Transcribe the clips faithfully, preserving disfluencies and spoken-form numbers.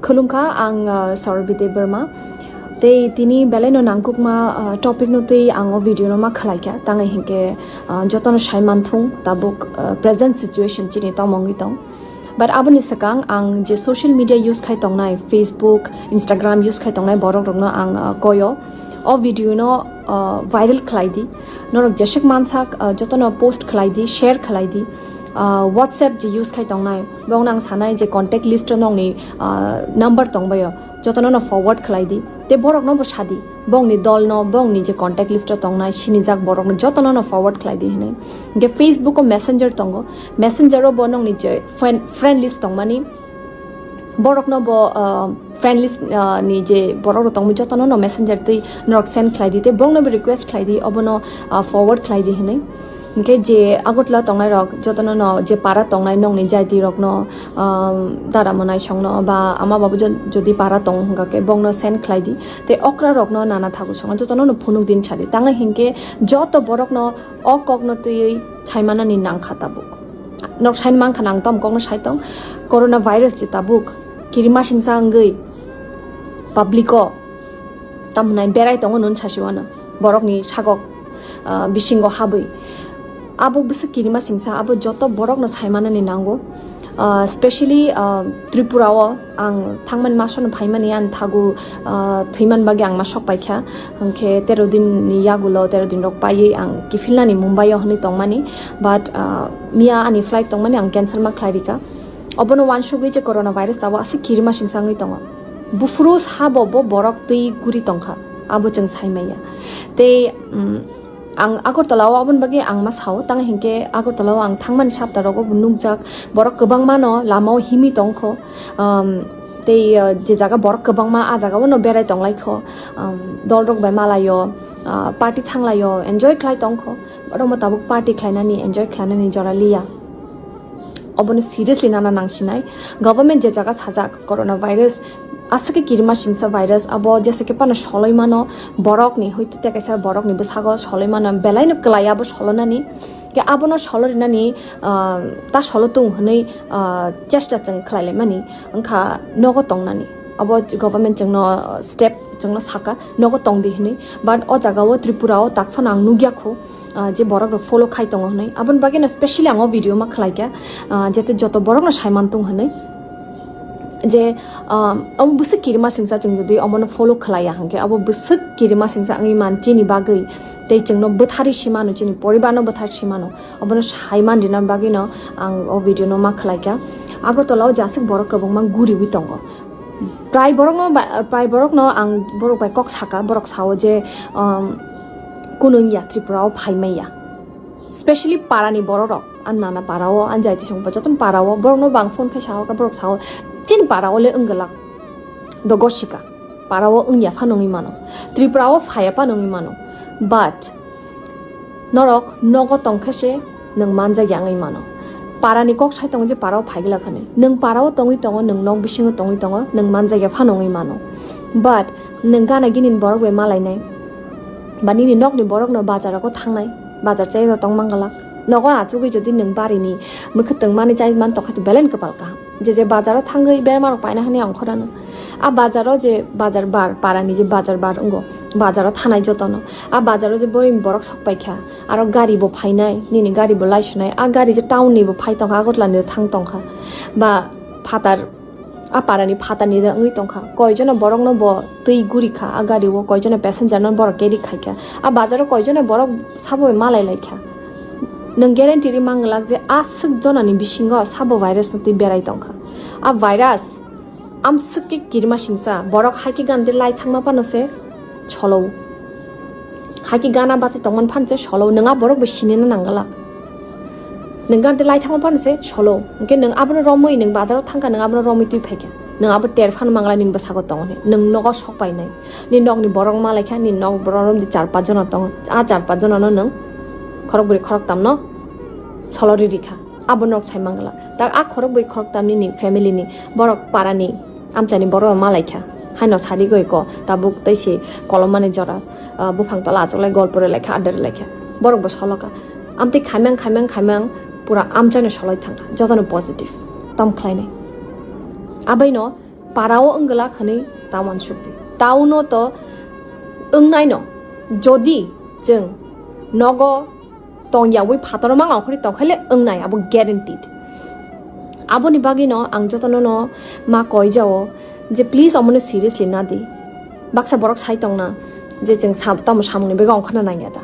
Khulumkha, ang, uh, Sorbi Debbarma. Tei tini belai no nangkukma, uh, topic no tei ang o video no ma khlai kha. Tang hinkhe, uh, jotono sai manthung tabuk, uh, present situation chini tongmungwi tong. But aboni swkang ang je social media use khai tongnai, Facebook, Instagram use khai tongnai borok rokno ang, uh, koyo. O video no, uh, viral khlai di. Norok jesek mansak, uh, jotono post khlai di, share khlai di. Uh, WhatsApp je use khai tongnai, bong nang sanai je contact list o nongni, uh, number tongbaio, jotono no forward khlai di. Te borok no bo sadi, bongni dol no, bongni je contact list o tongnai, sinijak borok no jotono no forward khlai di hinwi. Hingke Facebook o Messenger tongo, Messenger o bo nongni je friend, friend list tongmani, borok no bo, uh, friend list, uh, ni je borok rok tongmani jotono no Messenger twi norok send khlai di, te borok no bo request khlai di, obono, uh, forward khlai di hinwi. Hingke je Agartala tongnai rok jotono no je para tongnai nongni jaiti rok no, um, dara monai song no ba ama babu jo-, jodi para tong hingka khe bong no send khlai di, te okra rok no nana thagu song jotono no phunuk din sadi. Tang hinkhe joto borok no o kok no twiwi sai manani nangkha tabuk. Nok sai mankha nang tom kok no sai tong. Corona virus je tabuk kirima singsa wngwi public o tamhnai berai tongo nun sasi wano borokni sagok, ah, bisingo habwi. Abo bwswk kirima singsa, abo joto borokno sai manani nango. Ah, specially, ah, Tripura o ang thangmani masono phaimani ang thagu, ah, thwiman bagwi ang ma sok paikha. Hwnkhe tero din ni yagulo, tero din rok paiwi ang kiphilnani Mumbai o hwnwi tongmani. But, ah, miya ani flight tongmani ang cancel ma khlai rika. Obono wansugwi je corona virus abo aswk kirima singsa wngwi tongo. Buphuru sabo bo borok twi guri tongkha, abo chwng sai maya. Tei, mm, ang Agartala o aboni bagwi ang ma sao, tang hinkhe Agartala o ang thangmani sapta rogo bo nukjak, borok kwbangma no lama o himwi tongkho, um, tei, uh, je jaga borok kwbangma, a jaga o no berai tonglaikho, um, dol rok bai malaio, uh, party thanglaio, enjoy khlai tongkho, borok mo tabuk party khlainani, enjoy khlainani jora liya. Obono seriously nana nangsinai. Government je jaga sajak corona virus, aswk khe kirima singsa virus, abo jesa khe phano soloi mano, borokni hoite tei kaisa borokni bwsago soloi mano, belai no kwlai abo solonani. Khe abono solo rinani, ah, ta solo tung hwnwi, ah, chesta chwng khlai laimani, wngkha nogo tongnani. Abo government chwngno, ah, step chwngno saka, nogo tongdi hwnwi. But o jaga o Tripura o tak phano ang nukya kho. Ah, je borok rok follow khai tongo hwnwi. Aboni bagwi no specially ang o video ma khlai kha, ah, jete joto borok no sai man tong hwnwi. Je, ah, omo bwswk kirima singsa chwng jodi omono follow khlaiya hwnkhe abo bwswk kirima singsa wngwi man chini bagwi. Tei chwngno bwtharwi si mano, chini poribar no bwtharwi si mano. Obono sai man rina bagwi no ang o video no ma khlai kha. Agartala o jaswk borok kwbangma guriwi tongo. Prai borokno ba, prai borokno ang borok bai kok saka, borok sao je, um, kunu wngya Tripura o phai maya. Specially para ni borok rok, ang nana para o, ang jaiti songpa jotono para o, borok no bang phone khai sao, borok sao, chini para o le wngwlak. Do gosika, para o wngya phano wngwi mano. Tripura o phaiya phano wngwi mano. But, norok nogo tongkhe se nwng manjakya wngwi mano. Para ni kok sai tongo je para o phaigwlak hwnwi. Nwng para o tongwi tongo, nwng nok bisingo tongwi tongo, nwng manjakya phano wngwi mano. But nwng gana gini ni borok bai malainai. Ba nini nokni borokno bazar rogo thangnai, bazar chai tong mangalak. Nogo achugwi jodi nwng barini mwkhwtwng manwi chai man tongkhe belai ni kwpal kaham. Je je bazaro thangwi berma rok paina hwnwi ang khorano. A bazaro je bazar bar, parani je bazar bar wngo, bazaro thanai jotono. A bazaro je boring borok sok paikha, aro gari bo phainai, nini gari bo laisunai, a gari je town ni bo phai tongkha, Agartala ni thang tongkha, ba phatar, a parani phatar ni wngwi tongkha. Koijono borokno bo twi gurikha, a gari o koijono passenger no borok carry khaikha. A bazaro koijono borok sabo bai malai laikha. Nwng guarantee ri manglak je aswk jonani bisingo sabo virus no twi berai tongkha. A virus amswk khe kirima singsa, borok hai khe gana de lai thangma phano se solo. Hai khe gana bachi tongmani phano se solo, nwng a borok bai sinina nangala. Nwng gana de lai thangma phano se solo. Hwnkhe nwng abono romwi nwng bazaro thangkha, nwng abono romwi twi phaikha. Nwng abo ter phano manglai nini bwsago tongo hwnwi. Nwng nogo sok painai. Nini nokni borok malaikha, nini nok borok romdi char panch jona tongo. A char panch jonano nwng khorok bwrwi khorok tamno solo ri rikha. Abo nok sai mangla. Tak a khorok bai khorok tamni ni family ni borok para ni amchani borok malaikha. Haino sari goi ko tabuk tei se kolomani jora, ah, buphang tola achuklai golpo rwlaikha, adda rwlaikha. Borok bo soloka. Amtwi khaimang, khaimang, khaimang pura amchano soloi thangkha. Jotono positive. Tom khlainai. Abaino parao wngwlak hwnwi ta uansukdi. Tauno to wngnaino. Jodi chwng nogo tongyawi phataro mang ongkhorwi tongkhaile wngnai, abo guaranteed. Aboni bagwino ang jotono no ma koi jao je please omono seriously nadi. Baksa borok sai tongna je chwng sa-, tamo samungni bagwi ongkhorna nangya da.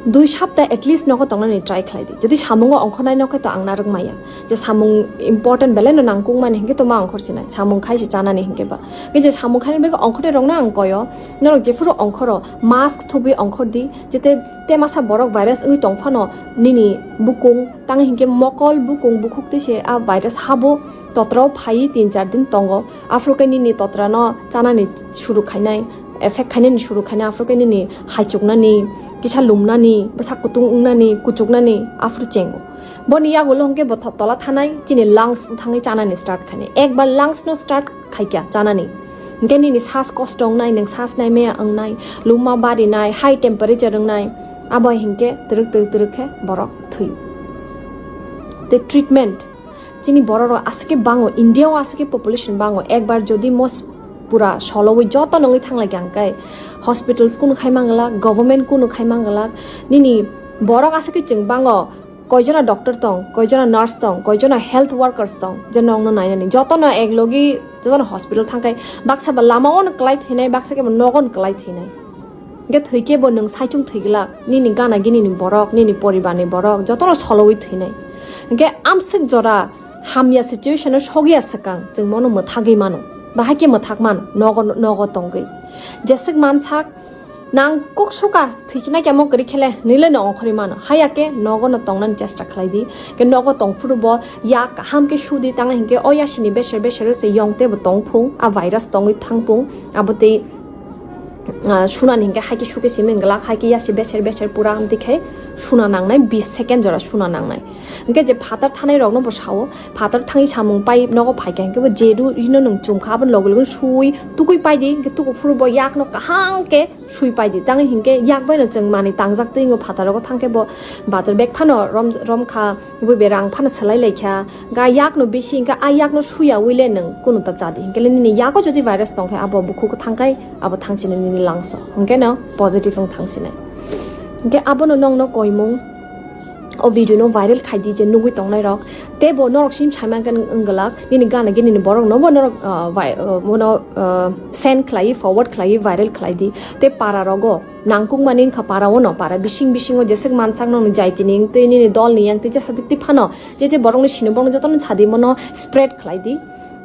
Dui sapta at least nogo tongnani try khlai di. Jodi samungo ongkhornai nokhe to ang narwk maya. Je samung important belai no nangkukmani hinkhe to ma ongkhor sinai. Samung khai se chanani hinkhe ba. Hinkhe je samung khainani bagwi ongkhornai rokno ang koyo. Norok jephuru ongkhoro mask thubwi ongkhor di. Jete te masa borok virus wngwi tong phano nini bukung tang hinkhe mokol bukung bukhuk twi se a virus habo totrao phaiwi tin char din tongo. Aphuru khe nini totrano chanani suru khainai, effect khainani suru khainai, aphuru khe nini haichuknani, kisa lumnani, bwsak kutung wngnani, kuchuknani, aphuru chengo. Boni yagulo hwnkhe bo tho-, tola thanai, chini lungs thangwi chanani start khainai. Ekbar lungs no start khaikya chanani. Hwnkhe nini sas kosto wngnai, nwng sas nai meya wngnai, luma barinai, high temperature wngnai, abo hinkhe twrwk twrwk twrwk khe borok thwi. Tei treatment, chini borok rok aswk khe bango, India o aswk khe population bango, ekbar jodi mos pura solowi joto nongwi thanglai khe ang kai hospitals kunu khai manglak, government kunu khai manglak, nini borok aswk khe chwng bango, koijona doctor tong, koijona nurse tong, koijona health workers tong, je nongno nainani, jotono ek logi jotono hospital thangkai, baksa ba lama ono kwlai thwinai, baksa khe bo nogo no kwlai thwinai. Hingke thwike bo nwng saichung thwiglak, nini gana gini ni borok, nini poribar ni borok, jotono solowi thwinai. Hingke amswk jora hamya situation o sogya swkang, chwng mono mwthagwi mano, bahai khe mwthak mano, nogo, nogo tongwi. Jeswk mansak, nang kuk suka thwichina kemo kwrwi khele, nile no ongkhorwi mano, haya khe nogo no tongnani chesta khlai di. Ke nogo tong phuru bo yak kaham khe sudi tanga hingke o yasini beser beser se yong tebo tong phung, a virus tongwi thang phung, abo tei ah, sunani hingke hai khe suke simi glak, hai khe yasi beser beser pura amtwi khe suna nangnai, bis second jora suna nangnai. Hingke je phatar thanai rokno bo sao, phatar thangwi samung pai nogo phaikha hingke bo jedu rino nwng chumkha, aboni loge loge sui tukui paidi, hingke tuku phuru bo yakno kaham khe sui paidi. Tangwi hingke yak baino chwng manwi tangjak twi wngo, phatar rogo thangkhe bo bazar bag phano rom, romkha. Bui berang phano swlai laikha, ga yakno bisi hingkha, a yakno suya wile nwng kunu ta chadi. Hingkhe nini yago jodi virus tongkhe, abo bukhuk thangkai, abo thangchini nini langso. Hingkhe no positive wng thangchinai. Hingkhe abono nongno koimung, o video no viral khaidi je nugui tongnai rok. Tei bo norok sim saimang khe wng glak, nini gana gini ni borok no bo norok, ah, vai-, ah, bono, ah, send khlai, forward khlai, viral khlai di. Tei para rogo nangkukmani wngkha para o no, para bising bisingo jeswk mansak no jai tini wng twi nini dol ni yang twi jesa twi phano je je borok no sino borok no joto no sadi mono spread khlai di.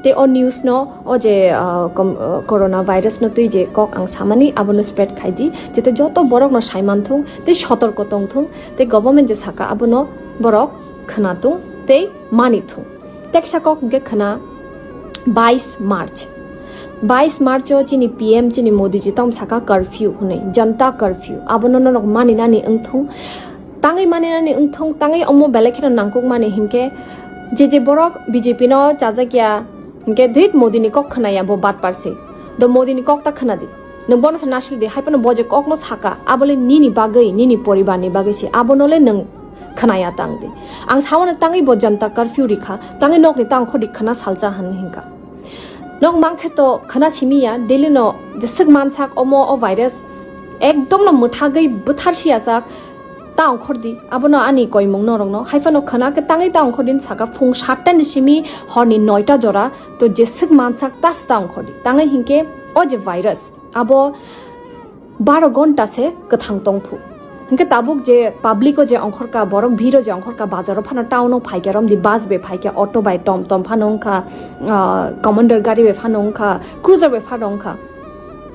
Tei o news no o je, ah, kom-, ah, corona virus no twi je kok ang samani abono spread khai di, jete joto borok no sai manthung tei sotorko tongthung tei government je saka abono borok khwnathung tei manithung. Teksa kok hingke khwna bais March. Bais March o chini P M chini Modi ji tong saka curfew hwnwi, Janta curfew. Abono norok mani nani wngthung. Tangwi mani nani wngthung, tangwi omo belai kheno nangkuk mani hinkhe je je borok B J P no chajakya hinkhe dhit Modi ni kok khwnaya bo bad parsi. Do Modi ni kok ta khwnadi. Nwng bono se nasil di, hai phano bo je kokno saka, abole nini bagwi, nini poribar ni bagwi se, abono le nwng khwnaya tang di. Ang sao no tangwi bo Janta curfew rikha, tangwi nok ni tang khodi khwna salcha hwn hinka. Nok mankhe to khwna simi ya, daily no jeswk mansak omo o virus ekdom no mwthagwi bwthar siya sak, ta ongkhor di, abono ani koimung norok no. Hai phano khwna khe tangwi ta ongkhor din saka phung satta ni simi horni noita jora, to jeswk mansak ta se ta ongkhor di. Tangwi hinkhe o je virus, abo baro gonta se kwthang tongphu. Hinkhe tabuk je public o je ongkhorka, borok bhiro je ongkhorka, bazaro phano, town o phaikhe, romdi bus bai phaikhe, auto bai, tom tom phano wngkha, ah, commander gari bai phano wngkha, cruiser bai phano wngkha.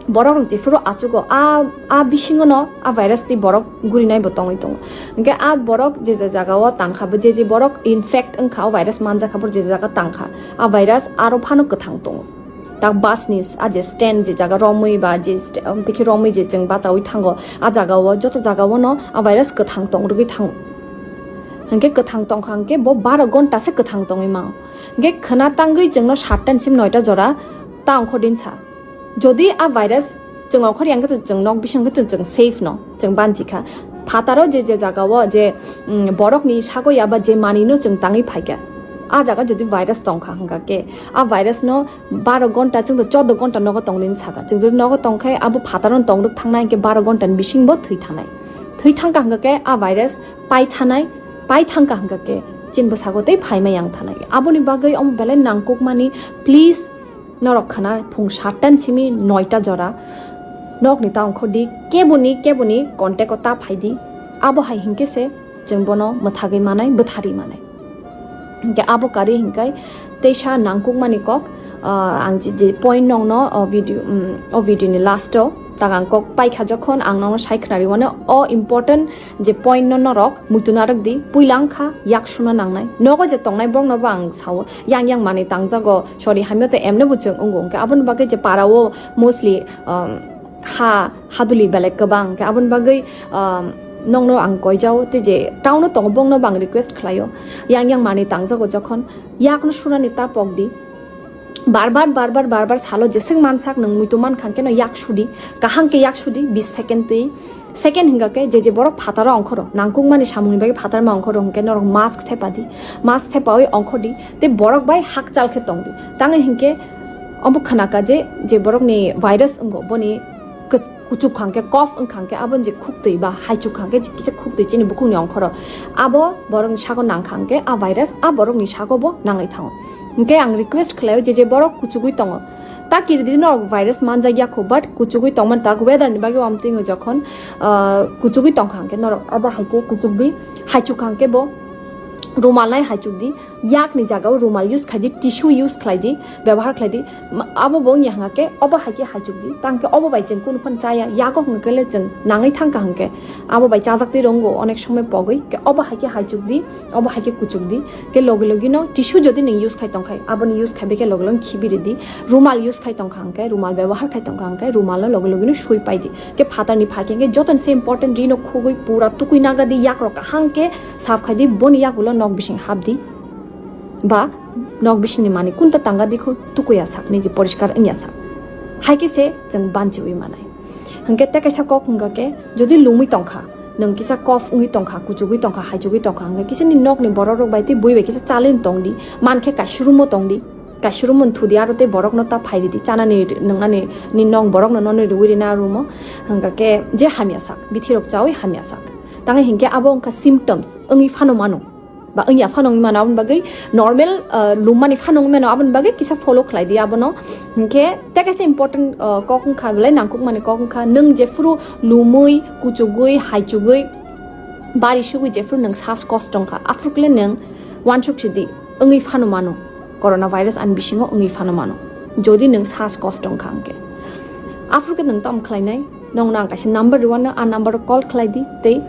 Borok rok jephuru achugo, a, a bisingo no a virus twi borok gurinai bo tongwi tongo. Hinkhe a borok je je jaga o tangkha, bo je je borok infect wngkha, o virus manjakha, bo je je jaga tangkha, a virus aro phano kwthang tongo. Tak bus ni s-, a je stand je jaga romwi ba je st-, um, tei khe romwi je chwng bachaui thango, a jaga o joto jaga o no a virus kwthang tong rwgwi thango. Hwnkhe kwthang tongkha hwnkhe bo baro gonta se kwthang tongwi mano. Hwnkhe khwna tangwi chwngno sattan sim noita jora ta ongkho din sa. Jodi a virus chwng ongkhor yang khe chwng nok bising khe chwng safe no, chwng banchi kha. Phataro je je jaga o je, mm, borok ni sago ya ba je mani no chwng tangwi phaikha. A jaga jodi virus tongkha hwnkha khe, a virus no baro gonta chwng to chordo gonta nogo tong din saka. Chwng jodi nogo tong khe abo phataro tong rwk thangnai hwnkhe baro gonta ni bising bo thwi thanai. Thwi thangkha hwnkha khe a virus pai thanai, pai thangkha hwnkha khe chini bwsago tei phaima yang thanai. Aboni bagwi omo belai nangkukmani, please, norok khwna phung sattan simi noita jora nokni ta ongkhor di, keboni, keboni contact o ta phai di. Abo hai hinkhe se chwng bono mwthagwi manai, bwtharwi manai. Hwnkhe abo karwi hinkai teisa nangkukmani kok, ah, ang je, je point nokno o video, mm, o video ni last o tak ang kok paikha jokhon ang nokno sai khwnari wano o important je point no norok muitu narwk di, puila wngkha yak suna nangnai. Nogo je tongnai borok no bo ang sao, yang yang manwi tangjago, sorry, hamya to emne bo chwng wngo, hwnkhe aboni bagwi je para o mostly, um, ha, haduli belai kwbang, hwnkhe aboni bagwi, um, nokno ang koijao, tei je town o tongo borok no bo ang request khlaio, yang yang manwi tangjago jokhon, yak no sunani ta pok di. Bar bar, bar bar, bar bar salo jeswk mansak nwng muitu mankha hwnkhe no yak sudi, kaham khe yak sudi, bis second twi. Second hwnkha khe je je borok phataro ongkhoro, nangkukmani samungni bagwi phatarma ongkhoro hwnkhe norok mask thepadi, mask thepawi ongkhordi, tei borok bai hakchal khe tongdi. Tangwi hinkhe omo khwnaka je, je borokni virus wngo, boni kw-, kuchuk kha hwnkhe, cough wngkha hwnkhe, aboni je khuktwi ba haichuk kha hwnkhe, je kisa khuktwi chini bukhukni ongkhoro, abo borokni sago nangkha hwnkhe, a virus a borokni sago bo nangwi thango. Hwnkhe ang request khlaio, je je borok kuchugwi tongo, ta kiridi norok virus manjak ya kho, but kuchugwi tongmani tak weather ni bagwi wamtwingo jokhon, ah, kuchugwi tongkha hwnkhe norok abo hai khe kuchukdi, haichuk kha hwnkhe bo rumal nai haichukdi, yakni jagao rumal use khaidi, tissue use khlaidi, bebohar khlaidi, ma-, abo bo wngya hwnkha khe obo hai khe haichukdi, tang khe obo bai chwng kunu phano chaya, yago hwnkha khe le chwng nangwi thangkha hwnkhe abo bai chajaktwi rongo onek somoi pogwi, khe obo hai khe haichukdi. Obo hai khe kuchuk di, khe logi logi no tissue jodi nwng use khai tong khai, aboni use khai bai khe logi logi khibi ridi. Rumal use khai tong kha hwnkhe, rumal bebohar khai tong kha hwnkhe, rumal no logi logi no sui pai di. Khe phatar ni phai khe, khe joto ni se important ri no khugui pura tukui naga di, yak rok kaham khe sap khai di, boni yak ulo nok bising hap di. Ba nok bising ni mani kunta tanga di khu tukui ya sak, niji poriskar wng ya sak. Hai khe se chwng banchiwi manai. Hwnkhe tei kaisa kok hwnkha khe, jodi lumwi tongkha, nwng kisa cough wngwi tongkha, kuchugwi tongkha, haichugwi tongkha, hwnkhe kisa ni nokni borok rok bai tei bui bai kisa chalwi tongdi, mankhe kaisurumo tongdi, kaisurumo thudi, aro tei borokno ta phairidi, chanani, nwngnani, ni nok borokno nono riwi rina rumo, hwnkha khe je hamya sak, bithi rok chawi hamya sak. Tangwi hinkhe abo wngkha symptoms, wngwi phano mano. Ba wngya phano wngwi mano, aboni bagwi normal, ah, lummani phano wngwi mano, aboni bagwi kisa follow khlai di abono. Hinkhe tei kaisa important, ah, kok wngkha, belai nangkukmani kok wngkha, nwng jephuru lumwi, kuchugwi, haichugwi, bari sugwi jephuru nwng sas kosto wngkha, aphuru kle nwng uansuk sidi wngwi phano mano, coronavirus ani bisingo wngwi phano mano, jodi nwng sas kosto wngkha hwnkhe. Aphuru khe nwng tamo khlainai? Nokno ang kaisa number rwano, a number o call khlai di, tei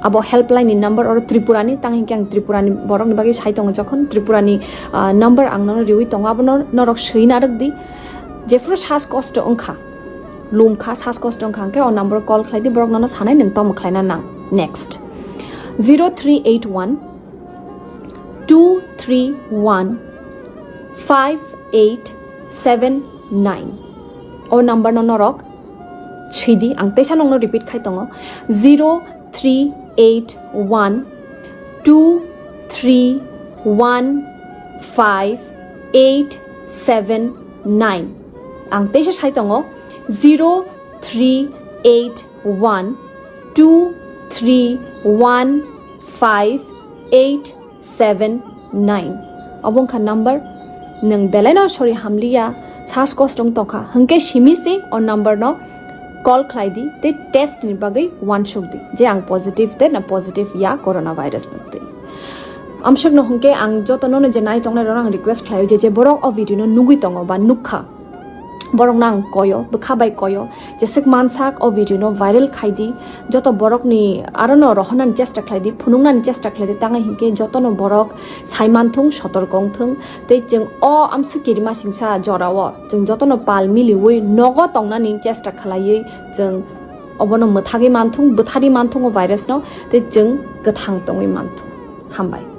abo helpline ni number oro Tripura ni, tang hinkhe ang Tripura ni borok ni bagwi sai tongo, jokhon Tripura ni, ah, number ang nono riwi tongo, abono norok swi narwk di. Jephuru sas kosto wngkha, lum kha, sas kosto wngkha hwnkhe o number o call khlai di, borok nono sanai nwng tamo khlaina nang. Next, zero three eight one two three one five eight seven nine. O number no norok sidi, ang teisa nokno repeat khai tongo, zero three eight one two three one five eight seven nine. Ang teisa sai tongo, zero three eight one two three one five eight seven nine. Obo wngkha number. Nwng belaino sori hamliya, sas kosto wng tongkha hwnkhe simi se o number no call khlai di tei test ni bagwi uansuk di je ang positive de na positive ya coronavirus no twi. Amsuk no hwnkhe ang joto nono je nai tongnai rok ang request khlaio je, je borok o video no nugwi tongo ba nukha, borokno ang koyo, bwkha bai koyo, jeswk mansak o video no viral khai di, joto borokni aro no rohornani chesta khlai di, phunuknani chesta khlai di, tangwi hinkhe jotono borok sai manthung, sotorko wngthung, tei chwng o amswk kirima singsa jorao chwng jotono pal miliwi nogo tongnani chesta khlaiwi chwng obono mwthagwi manthung, bwtharwi manthung o virus no, tei chwng kwthang tongwi manthung. Hambai.